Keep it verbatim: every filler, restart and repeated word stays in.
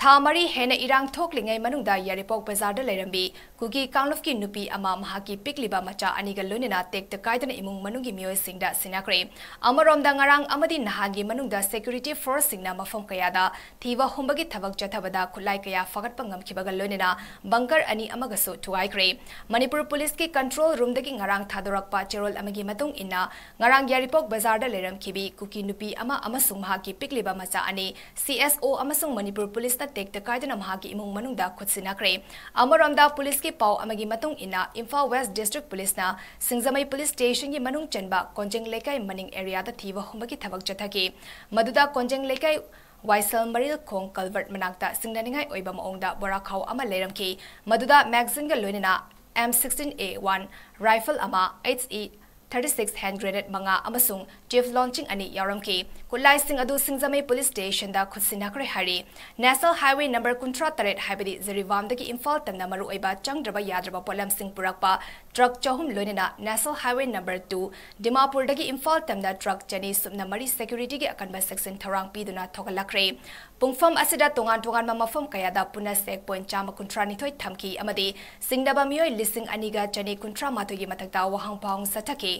ꯊꯥ ꯃꯔꯤ ꯍꯦꯟꯅ ꯏꯔꯥꯡ ꯊꯣꯛꯂꯤꯉꯩ ꯃꯅꯨꯡꯗ ꯌꯥꯏꯔꯤꯄꯣꯛ ꯕꯖꯥꯔꯗ ꯂꯩꯔꯝꯕꯤ ꯀꯨꯀꯤ ꯀꯥꯡꯂꯨꯞꯀꯤ ꯅꯨꯄꯤ ꯑꯃ ꯃꯍꯥꯛꯀꯤ ꯄꯤꯛꯂꯤꯕ ꯃꯆꯥ ꯑꯅꯤꯒ ꯂꯣꯏꯅꯅ ꯇꯦꯛꯇ ꯀꯥꯏꯗꯅ ꯏꯃꯨꯡ ꯃꯅꯨꯡꯒꯤ ꯃꯤꯑꯣꯏꯁꯤꯡꯗ ꯁꯤꯟꯅꯈ꯭ꯔꯦ꯫ ꯑꯃꯔꯣꯝꯗ ꯉꯔꯥꯡ ꯑꯃꯗꯤ ꯅꯍꯥꯟꯒꯤ ꯃꯅꯨꯡꯗ security forceꯁꯤꯡꯅ ꯃꯐꯝ ꯀꯌꯥꯗ ꯊꯤꯕ ꯍꯨꯝꯕꯒꯤ ꯊꯕꯛ ꯆꯠꯊꯕꯗ ꯈꯨꯠꯂꯥꯏ ꯀꯌꯥ ꯐꯥꯒꯠꯄ ꯉꯝꯈꯤꯕꯒ ꯂꯣꯏꯅꯅ bunker ꯑꯅꯤ ꯑꯃꯒꯁꯨ ꯊꯨꯒꯥꯏꯈ꯭ꯔꯦ꯫ ꯃꯅꯤꯄꯨꯔ ꯄꯨꯂꯤꯁꯀꯤ control roomꯗꯒꯤ ꯉꯔꯥꯡ ꯊꯥꯗꯣꯔꯛꯄ ꯆꯦꯔꯣꯜ ꯑꯃꯒꯤ ꯃꯇꯨꯡ ꯏꯟꯅ, ꯉꯔꯥꯡ ꯌꯥꯏꯔꯤꯄꯣꯛ ꯕꯖꯥꯔꯗ ꯂꯩꯔꯝꯈꯤꯕꯤ ꯀꯨꯀꯤ ꯅꯨꯄꯤ ꯑꯃ ꯑꯃꯁꯨꯡ ꯃꯍꯥꯛꯀꯤ ꯄꯤꯛꯂꯤꯕ ꯃꯆꯥ ꯑꯅꯤ CSO ꯑꯃꯁꯨꯡ ꯃꯅꯤꯄꯨꯔ ꯄꯨꯂꯤꯁꯅ ꯇꯦꯛꯇ ꯀꯥꯏꯗꯅ ꯃꯍꯥꯛꯀꯤ ꯏꯃꯨꯡ ꯃꯅꯨꯡꯗ ꯈꯨꯠꯁꯤꯟꯅꯈ꯭ꯔꯦ꯫ ꯑꯃꯔꯣꯝꯗ ꯄꯨꯂꯤꯁꯀꯤ ꯄꯥꯎ ꯑꯃꯒꯤ ꯃꯇꯨꯡ ꯏꯟꯅ, ꯏꯝꯐꯥꯜ West District ꯄꯨꯂꯤꯁꯅ ꯁꯤꯡꯖꯃꯩ ꯄꯨꯂꯤꯁ ꯁ꯭ꯇꯦꯁꯟꯒꯤ ꯃꯅꯨꯡ ꯆꯟꯕ ꯀꯣꯟꯖꯦꯡ ꯂꯩꯀꯥꯏ ꯃꯅꯤꯡ ꯑꯦꯔꯤꯌꯥꯗ ꯊꯤꯕ ꯍꯨꯝꯕꯒꯤ ꯊꯕꯛ ꯆꯠꯊꯈꯤ꯫ ꯃꯗꯨꯗ ꯀꯣꯟꯖꯦꯡ ꯂꯩꯀꯥꯏ ꯋꯥꯏꯁꯦꯜ ꯃꯔꯤꯜ ꯈꯣꯡ culvert ꯃꯅꯥꯛꯇ ꯁꯤꯡꯅꯅꯤꯡꯉꯥꯏ ꯑꯣꯏꯕ ꯃꯑꯣꯡꯗ ꯕꯣꯔꯥꯈꯥꯎ ꯑꯃ ꯂꯩꯔꯝꯈꯤ꯫ ꯃꯗꯨꯗ magazineꯒ ꯂꯣꯏꯅꯅ M sixteen A one rifle ꯑꯃ, HE thirty six hand grenade ꯃꯉꯥ ꯑꯃꯁꯨꯡ Teflon ꯆꯤꯡ ꯑꯅꯤ ꯌꯥꯎꯔꯝꯈꯤ꯫ ꯈꯨꯠꯂꯥꯏꯁꯤꯡ ꯑꯗꯨ ꯁꯤꯡꯖꯃꯩ ꯄꯨꯂꯤꯁ ꯁ꯭ꯇꯦꯁꯟꯗ ꯈꯨꯠꯁꯤꯟꯅꯈ꯭ꯔꯦ ꯍꯥꯏꯔꯤ꯫ National Highway number ꯀꯨꯟꯊ꯭ꯔꯥ ꯇꯔꯦꯠ, ꯍꯥꯏꯕꯗꯤ ꯖꯤꯔꯤꯕꯥꯝꯗꯒꯤ ꯏꯝꯐꯥꯜ ꯇꯝꯅ ꯃꯔꯨꯑꯣꯏꯕ ꯆꯪꯗ꯭ꯔꯕ ꯌꯥꯗ꯭ꯔꯕ ꯄꯣꯠꯂꯝꯁꯤꯡ ꯄꯨꯔꯛꯄ truck ꯆꯍꯨꯝ, ꯂꯣꯏꯅꯅ National Highway number two ꯗꯤꯃꯥꯄꯨꯔꯗꯒꯤ ꯏꯝꯐꯥꯜ ꯇꯝꯅ truck ꯆꯅꯤ ꯁꯨꯞꯅ ꯃꯔꯤ securityꯒꯤ ꯑꯀꯟꯕ ꯆꯦꯛꯁꯤꯟ ꯊꯧꯔꯥꯡ ꯄꯤꯗꯨꯅ ꯊꯧꯒꯠꯂꯛꯈ꯭ꯔꯦ꯫ ꯄꯨꯡꯐꯝ ꯑꯁꯤꯗ ꯇꯣꯉꯥꯟ ꯇꯣꯉꯥꯟꯕ ꯃꯐꯝ ꯀꯌꯥꯗ ꯄꯨꯟꯅ check point ꯆꯥꯝꯃ ꯀꯨꯟꯊ꯭ꯔꯥ ꯅꯤꯊꯣꯏ ꯊꯝꯈꯤ ꯑꯃꯗꯤ ꯁꯤꯡꯅꯕ ꯃꯤꯑꯣꯏ ꯂꯤꯁꯤꯡ ꯑꯅꯤꯒ ꯆꯅꯤ ꯀꯨꯟꯊ꯭ꯔꯥ ꯃꯥꯊꯣꯏꯒꯤ ꯃꯊꯛꯇ ꯋꯥꯍꯪ ꯄꯥꯎꯍꯪ ꯆꯠꯊꯈꯤ꯫